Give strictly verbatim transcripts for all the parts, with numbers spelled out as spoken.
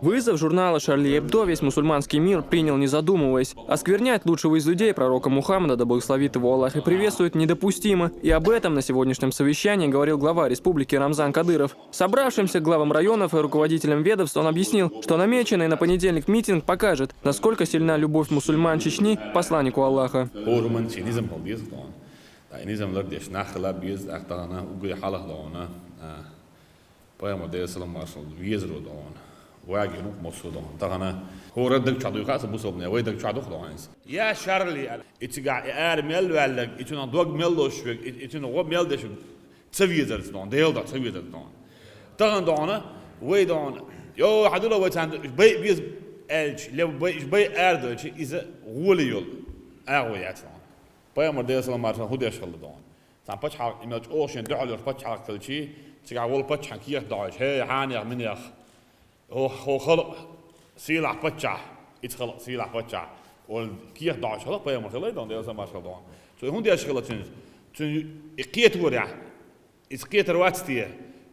Вызов журнала «Шарли Эбдо» весь мусульманский мир принял, не задумываясь. Осквернять лучшего из людей, пророка Мухаммада, да благословит его Аллах и приветствует, недопустимо. И об этом на сегодняшнем совещании говорил глава республики Рамзан Кадыров. Собравшимся главам районов и руководителям ведомств он объяснил, что намеченный на понедельник митинг покажет, насколько сильна любовь мусульман Чечни к посланнику Аллаха. Хьурман чи низам хила деза дона. Ай низам лар деш нах хила беза, ах тахана угай халах дона. Пайхамар Даьла салам маршал везаро дона. Ваги рук мосо дона. Тахана хора даг чаду хаса бусалбне, вай даг чаду дона. Я Шарли, и цига и ар мел валлаг, и цуна дог мел лошвег, и цуна го мел дешвег. Ца везар дона, Даьла да ца везар дона. Тахан дона, вай дона. Йо, хадула вай цан бай вез элч, лев бай бай ар дочи, иза гули йол. Агу яц дона. Пайхамар Даьла салам маршал худеш хала дона. Цан пачхьалкх имел чӀоагӀа шен дуьхьал йолуш пачхьалкх хилчий, цига вол пачхьан кехат доӀуьйтуш: «Хьей, хьанех, минех, хӀо, хӀо халкъ сийлахь паччахь, иза халкъ сийлахь паччахь», — олу кехат доӀуьйтуш хилла пайхамар хилла дона, Делан салам-маршалла дона. Цо и хӀунда еш хилла цуьнца? Цуьнан и кхетарехь, иза кхетар вац те?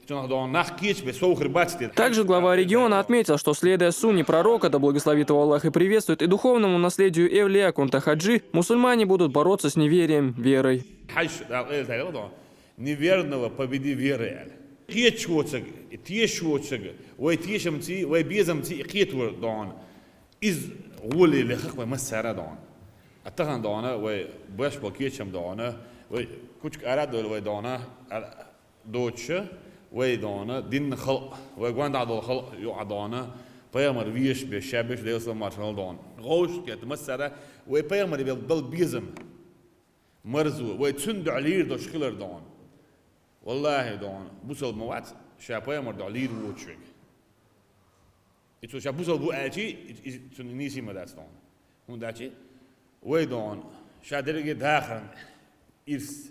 Цунах дона нах кхеча бен сов хир бац те? Также глава региона отметил, что, следуя сунне пророка, да благословит его Аллах и приветствует, и духовному наследию Эвлия Кунта Хаджи, мусульмане будут бороться с неверием верой. Хьажа, Дала къайла тайла дона: «Неверного победи верой», — аьлла. Кхеташ воцург, тешаш воцург, вай тешамций, вай безамций и кхетор дона. Иза гӀоле лехах вай массара а дона. А тахан дона, вай беш бо кечам дона, вай кучка ара а дойла вай дона, ара доцуша, вай дона, динна халкъ, вай гондахь долу халкъ юкъа дона, пайхамар вешаш беш, ша беш, Делан салам-маршалла дона. ГӀовшкхетта массара, вай пайхамаре бел, бел безам. Марзо, вай цуьнан дуьхьа лийр долуш хилар дона. Валлахьи дона, бусалба ма вац, ша пайхамар дуьхьа лийр воцуш верг. И цо ша бусалба ву аьлчий, и, и, цунна нийса ма дац дона. ХӀунда аьлча вай дона, ша дерриге дахаран ирс,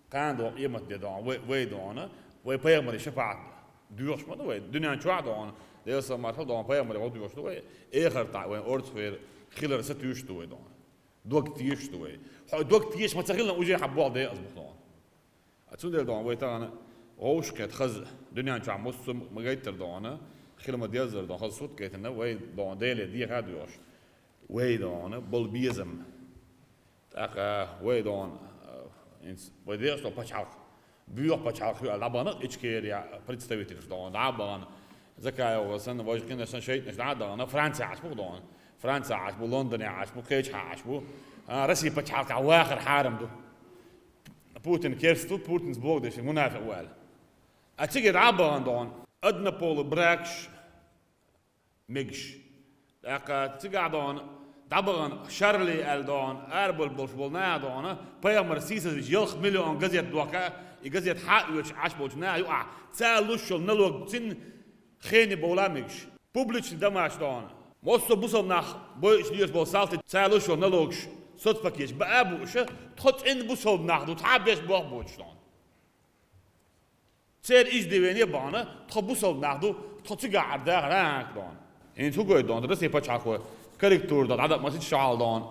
кхана дона къемат де дона, вай, вай дона, вай пайхамаре шапаӀат доьхуш ма ду вай, дуьнен чохь а дона, Делан салам-маршалла дона, пайхамаре гӀо доьхуш ду вай, эхартахь вайн орцахвер хилар сатуьйсуш ду вай дона. Дог тешаш ду вай. Хьо дог тешаш ма ца хилла, уже хьан болх декъаза бу дона. А цундела дона вай тахана гӀовшкхетта хаза дуьнен чохь муссо а ма гайтара дона, хила ма деззара дона, хаза сурт гайтина, вай дона Деле деха а доьхуш. Вай дона, бал безам. ТӀаккха вай дона, а, инц-, вай дехаш долу пачхьалкх. Боьха пачхьалкх ю аьлла, дӀабахана Ичкерия представительш дона, дӀа а бахана. Закаевгара санна, важа кхинаш санна шайтӀанаш дӀа а дахана, Франция Ӏаш бу дона. Франция Ӏаш бу, Лондоне Ӏаш бу, кхечахьа Ӏаш бу. А, Россия пачхьалкхехь вахар хьарам ду. Путин керста ву, Путинца богадеш, мунафикъ ву аьлла. А цига дӀа а бахана дона, однополый бракаш мегаш. ТӀаккха цигахь дона, дӀабахана Шарли аьлла дона, арабала болуш болу наха дона, пайхамар сийсазвича ялх миллион газет дохка, и газет хьа а оьцуш Ӏаш болчу наха юкъахь, цара луш йолу налог цуьнан хене бовла мегаш. Публичный домаш дона. Массо а бусалба нах бойуш лелаш болу салти, цара луш йолу налогаш, соцпакеташ баа а бууша, тхо цӀена бусалба нах ду, цхьа а беш болх боцуш дона. Церан иждивене а бахана, тхо бусалба нах ду, тхо цигахь Ӏар даха гӀанак дона. ХӀинца хӀу гойту дона, Россия пачхьалкхо корректура до дӀадакъа масийтта шахьал дона.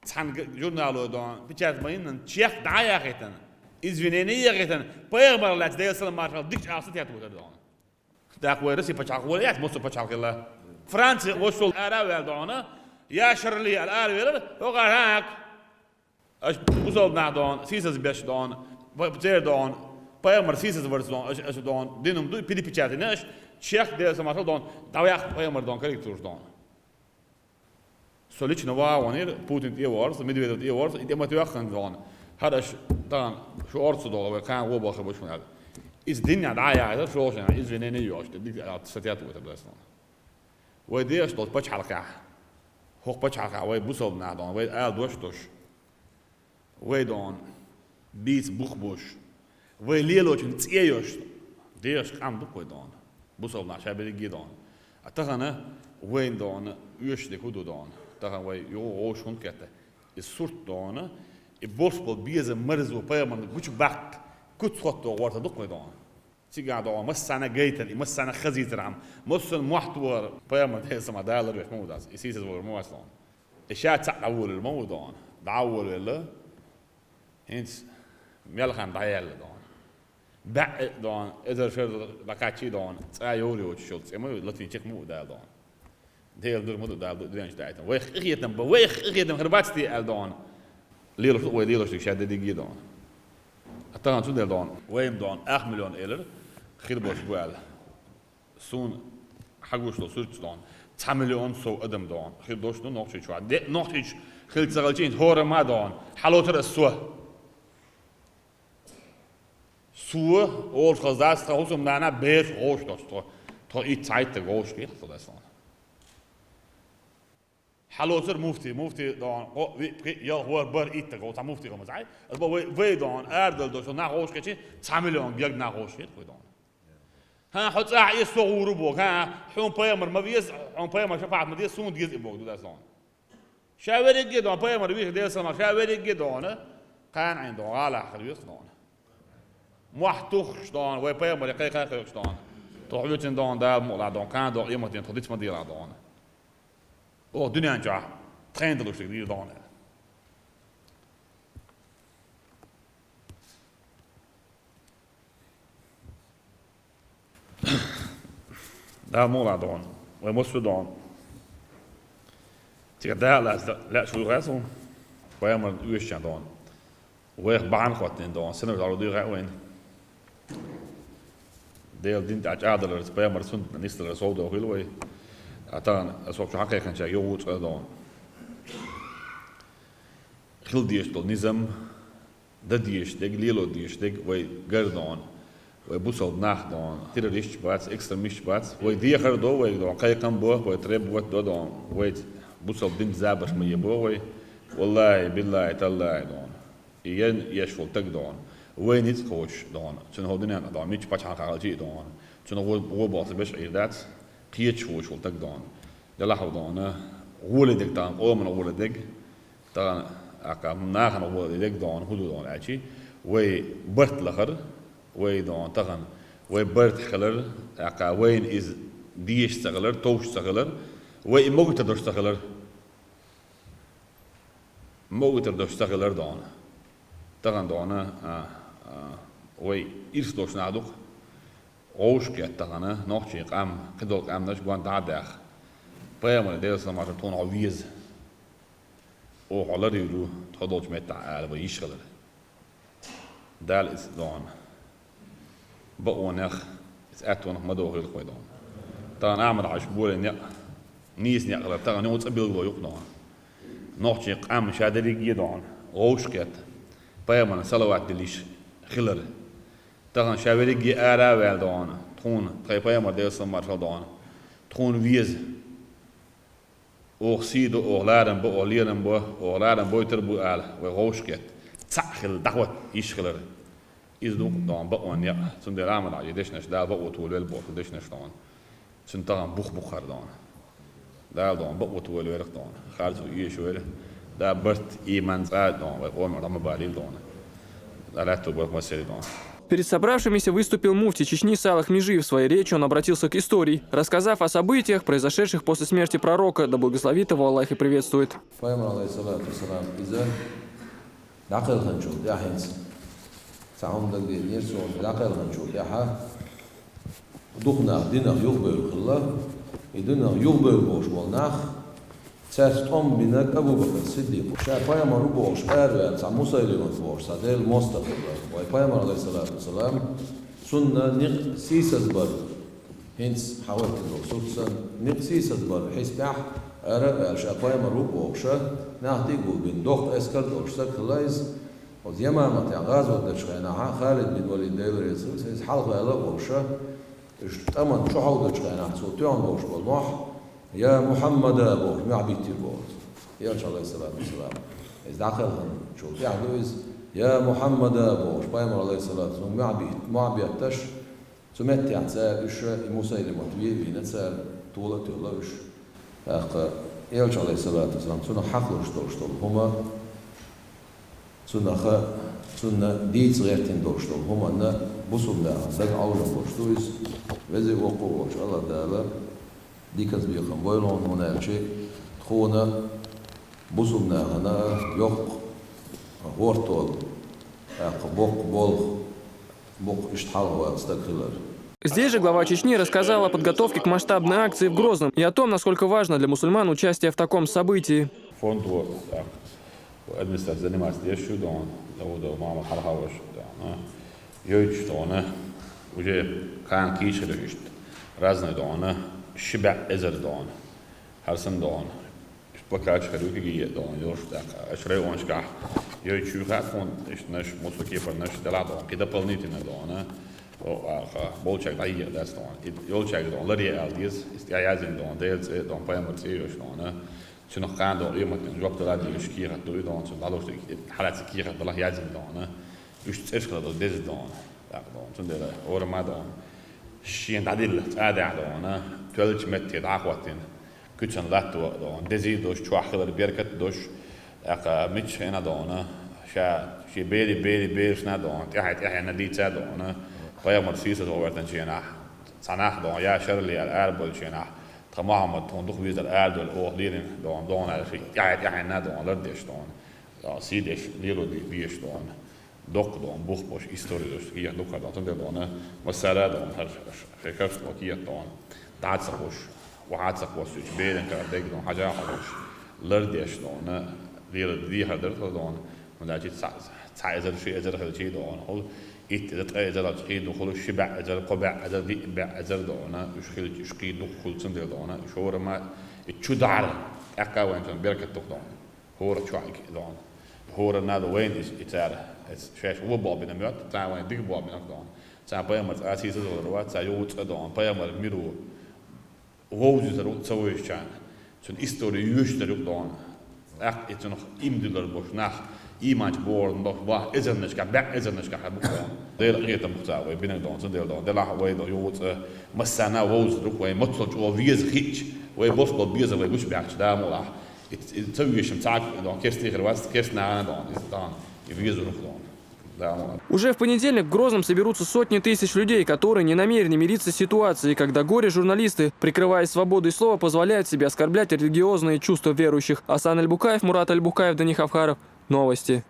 Цхьана г-, журнало дона, печать ма йинна, чехка дӀа а яхийтина, извинение а яхийтина, пайхамар лаьцна Делан салам-маршалла дикачу ахса тет вутар дона. ТӀаккха вай Россия пачхьалкх вала яц, массо а пачхьалкх хилла. Франция вошал ара а ваьлла дона, я Шарли аьлла ара велара, хӀокхара хӀаккха. Аша бусалба нах дона, сийсаз беш дона, п-, церан дона, пайхамар сийсаз варца дона, аша, аша дона, динум ду, перепечатана аша, чехка Делан салам-маршалла дона, дӀаваьккха пайхамар дона, корректураш дона. Со лично вагӀа ванийра, Путин тӀе а ворса, Медведев тӀе а ворса, и тӀе ма тоьхна дона. ХӀара аша тахана шу орца долу, вай кхана вон бахар бу шуна аьлла. Иза динехь дӀа а яхийтар, шолгӀачу нахе извинение а йоьхуш, дика а статья тӀе витар дац дона. Вай дехаш долчу пачхьалкхехь, хӀокху пачхьалкхехь вай бусалба нах дона, вай ала дош долуш, вай дона, бийца бух болуш, вай лелочун цӀе йолуш, дехаш къам ду-кх вай дона, бусалба нах ша берриге а дона. А тахана вайна дона, оьшуш дерг хӀун ду дона, тахана вай юха вовшах хӀунда кхетта? И сурт дона, и болуш болу безам марзо пайхамарна гучубаккха, куц хӀотто гӀортар ду-кх вай дона. Цигахь догӀу массарна а гайтар, и массарна а хазийтархьама, массо а мохь тохар, пайхамар Делан салам-маршалла Дала ларвеш ма ву дас, и сийсаз вар ма вац дона. И ша цхьаъ дӀаволавелла ма ву дона, дӀа а волавелла, хӀинца мел хан дӀаяьлла дона. БаьӀ а дона, эзар шер дӀакхаччий дона, цкъа а йовр йоцуш йолу цӀе ма ю, латин чекх ма ву Дала дона. Дела дур ма ду, Дала ду, дуьнен чу даийтина. Вайх къинхетам ба, вайх къинхетам хир бац те аьлла дона. Лелаш ду вай лелаш дика ша дерриге дона. А тахана цу дела дона. Вай ма дона, ах миллион элира, хир болуш бу аьлла. Суна хьагуш долу сурташ дона. Цхьа миллион сов адам дона. Хир долуш ду Нохчийчохь. Де, Нохчийчу хила ца хилча, хӀора ма дона. Хьалоцур ас со. Со, олуш хаза дац, тхан хӀусамнана бераш гӀовш доцу тхо. Тхо итт цхьайтта гӀовш хир хаза дац дона. Хьалоцур муфти, муфти дона, кхо, виъ, пхиъ, ялх, ворхӀ, бархӀ, итт гӀовш, цхьа муфти гӀо ма цхьай. Ас бо вай, вай дона, арадала доцу нах гӀовш кечи, цхьа миллион герга нах гӀовш хир вай дона. ХӀан, хьо цӀахь эс со гӀур бу боху, хӀан, хьуна пайхамар ма веза, хьуна пайхамар шапаӀат ма деза, суна деза и боху ду дац дона. Ша верриге дона, пайхамар виха Делан салам, ша верриге дона, кхана Ӏин дона, гӀалахь хир веза дона. Мохь тухуш дона, вай пайхамаре кхайкхай кхайкхуш дона. Тхо хьоьцина дона, Дала мукъалахь дона, кхана дона, къематдийнахь тхо диц ма делахь дона. Оха дуьнен чохь тхайна далуш дерг дийр дона. Дала мукъалахь дона. Вай массо а дона. Цига Дала лаьцна лаьаш вуй хаьа суна. Пайхамар оьшуча дона. Вайх бахьана хӀоттийна дона. Синарш дӀа дуй хаьа вайна. Делан дин тӀехь чӀагӀдаларца, пайхамар суннат нисдалар сов дохийла вай. А тахана ас хӀокху чу хьакхайкхинчаьрга юха ву цкъа дона. Хила дезаш долу низам, дан дезаш дерг, лело дезаш дерг вай гар дона. Вай бусалба нах дона. Террористаш бац, экстремисташ бац. Вай дехар до вай дона, кхайкхам бо, вай требовать до дона. Вайца бусалба динца забарш ма е бо вай. Валлахи, биллахи, таллахи дона. И ян еш волу таг дона. Вай ницкъ кхочуш дона. Цуьнан хӀо дуьнен дона, мичча пачхьалкхахь хилча а дона. Цуьнан гӀо-, гӀо боху беш Ӏийр дац, кхеташ воцуш волу таг дона. Делахь а дона, гӀоле дерг тахана, къоман гӀоле дерг, тахана, аьлла, нахана гӀоле дерг дона, хӀун ду дона аьлчи, вай барт лахар, вай дона, тахана, вай барт хилар, аьлла, вайна иза дезаш ца хилар, товш ца хилар, вай и могуьйтар долуш ца хилар. Могуьйтар долуш ца хилар дона. Тахана дона, а, а, вай ирс долуш нах ду-кх. ГӀовшахкхетта тахана, нохчийн къам, кхидолу къаьмнаш гонна дӀа а даьхна. Пайхамаре, Делан салам-маршалла хуьлда цунна, хьо веза. Оха хьо ларйийр ву, тхо долчу меттехь ала вай йиш хилар. Дала иза дона. Бакъонех, иза аьттонах ма дохийла вай дона. Тахана Ахьмад-Хьаьжа боле некъ, нийса некъ хилар, тахана юха цкъа билгало ю-кх дона. Нохчийн къам ша дерриге а дона, гӀовшахкхетта, пайхамарна салават диллиш хилар. Тахана ша верриге а ара а ваьлла дона, тхуна, тхайн пайхамар, Делан салам-маршалла дона, тхуна веза. Оха сий до, оха ларам бо, оха лерам бо, оха ларам бойтур бу ала, вай гӀовшахкхетта, цхьаъ хилла, дӀахӀотта йиш хилар. Иза ду-кх дона бакъонан некъ. Цундела Ахьмад-Хьаьжин дешнаш, Дала бакъо товлавелла боху дешнаш дона. Цуьнан тахана бух бу-кх хӀара дона. Дала дона бакъо товлавелла-кх дона. Харцо оьшуш вайла. Дала барт, ийман, цкъа а дона, вай къоман дӀа ма балийла дона. Дала аьтту барт массеран дона. Перед собравшимися выступил муфти Чечни Салах Межиев. В своей речи он обратился к истории, рассказав о событиях, произошедших после смерти пророка, да благословит его Аллах и приветствует. Пайхамар, алейхиссалату вассалам, иза дӀакхелхинчул тӀаьхьа хӀинца цхьа хӀума дагадеанера суна, дӀакхелхинчул тӀаьхьа дукха нах динах юхабевлла хилла. И динах юхабевлла болуш болу нах, цаьрца тӀом бинарг Абу-Бакр Сиддикъ. Ша пайхамар ву бохуш араваьлла цхьа Мусайлимат бохуш цхьа Делан мостагӀа хилла. Вай пайхамар, алейхиссалату вассалам, цунна некъ сийсазбар, хӀинца хьан хӀоьттина долу сурт санна, некъ сийсазбар хьисапехь ара а ваьлла, ша пайхамар ву бохуша, нах тӀе а гулбина, доккха эскар а долуш стаг хилла иза. Оцу Ямаматехь гӀазот дечу хенахьа Халид бин Валид, Дела реза хуьлда цунна, иза хьалхаваьлла а волуша, уьш тӀаман чухьалдечу хенахь цо тоьхна болуш болу мохь, «Я Мухьаммада» бохуш, мохь биттира боху. Элча, алейхиссалату вассалам, иза дӀакхелхинчул тӀаьхьа ду иза, «Я Мухьаммада» бохуш, пайхамар, алейхиссалату вассалам, мохь бит-, мохь бетташ, цу меттехь цара уьш и Мусайлимат ве а вийна, цара тола а тоьлла уьш. ТӀаккха Элча, алейхиссалату вассалам, цунах хьакхалуш долуш долу хӀума, цунах, цунна дийца гӀертина долуш долу хӀуманна бусулба нахана дага Ӏовжам болуш ду иза. Веза а, воккха а волчу Аллах Дала диканца бекхам бойла хьуна, хӀунда аьлча тхуна бусулба нахана йоккха хӀордтол, тӀаккха боккха болх бу-кх иштта хьалхаваьлла стаг хилар. Здесь же глава Чечни рассказал о подготовке к масштабной акции в Грозном и о том, насколько важно для мусульман участие в таком событии. Фонд вот так. Администрация занимается дешью дон, Дауда мама хархаваш дон. Йойч дона. Уже кан кишелешт. Разный дона. Шибя эзер дон. Харсан дон. Плакач харюки ги дон. Йош так. Ашрей оншка. Йойчу хат фонд. Иш наш мусуки пар наш дала дон. Ки дополнительно дона. О, а, болчак да я дас дон. Йолчак дон. Лари алдис. Ист я язин дон. Делц дон. Паймар цеёш дона. Цунах кан дон. Имат дон. Жоп дала диш ки хат дуй дон. Цун далош дик. Халат ки хат дала язин дона. Үш церкла дон. Дез дон. Так дон. Цун дела. Орма дон. Шин дадил. Цада дона. Тёлч метте да хватин. Күцэн латту дон. Дези дош, чуахлар беркат дош. Ака мич хена дона. Ша, ши бери, бери, бершна дон. Тяхай, тяхай на дица дона. Паямар сиса зовертан чена. Санах дон. Я шарли ар, ар бол чена. Та Мухаммад тон дух визар ар дол. Ох лирин дон. Дон ар ши. Тяхай, тяхай на дон. Лар деш дон. Сидеш, лиру деш дон. Док дон, бух бош, история дош, кият док дон, тон дон, масара дон, хар, хар, хар, кият дон. Дацахуш, вахацахуш, беден кар дег дон, хажа хавуш. Лар деш дон, лир ди хадр дон. Мда чи ца, ца эзер, ши эзер хал чи дон. Хол ит эзер, тра эзер ал чи дон, хол шиба эзер, коба эзер, ди ба эзер дон. Уш хил, уш ки дух хул цун дон. Шорма, и чудар. Ака вен тон беркат дух дон. Хора чуак дон. Хора надо вен ис ицар. Эс шеш уба бобина мёт, та вен диг бобина дон. Та паямар асиса дон, ца юц дон, паямар миру. Вовзу зару цавоишчан. Цун история юш зару дон. Ах, и цун им дилар бош нах. Иманч борн бош, ва, эзернешка, бя, эзернешка, ха бук дон. Дел гетам бук ца вай, бинен дон, цун дел дон. Дела вай дон, юц, масана вовзу друг вай, моцло чо виз хич. Вай бош бол биз вай, гуш бяч, да, мула. Цавишим цак дон, керсти хервас, керс нагана дон, из дон, и визунух дон. Да, мула. Уже в понедельник в Грозном соберутся сотни тысяч людей, которые не намерены мириться с ситуацией, когда горе-журналисты, прикрываясь свободой слова, позволяют себе оскорблять религиозные чувства верующих. Асан Альбукаев, Мурат Альбукаев, Дани Хавхаров. Новости.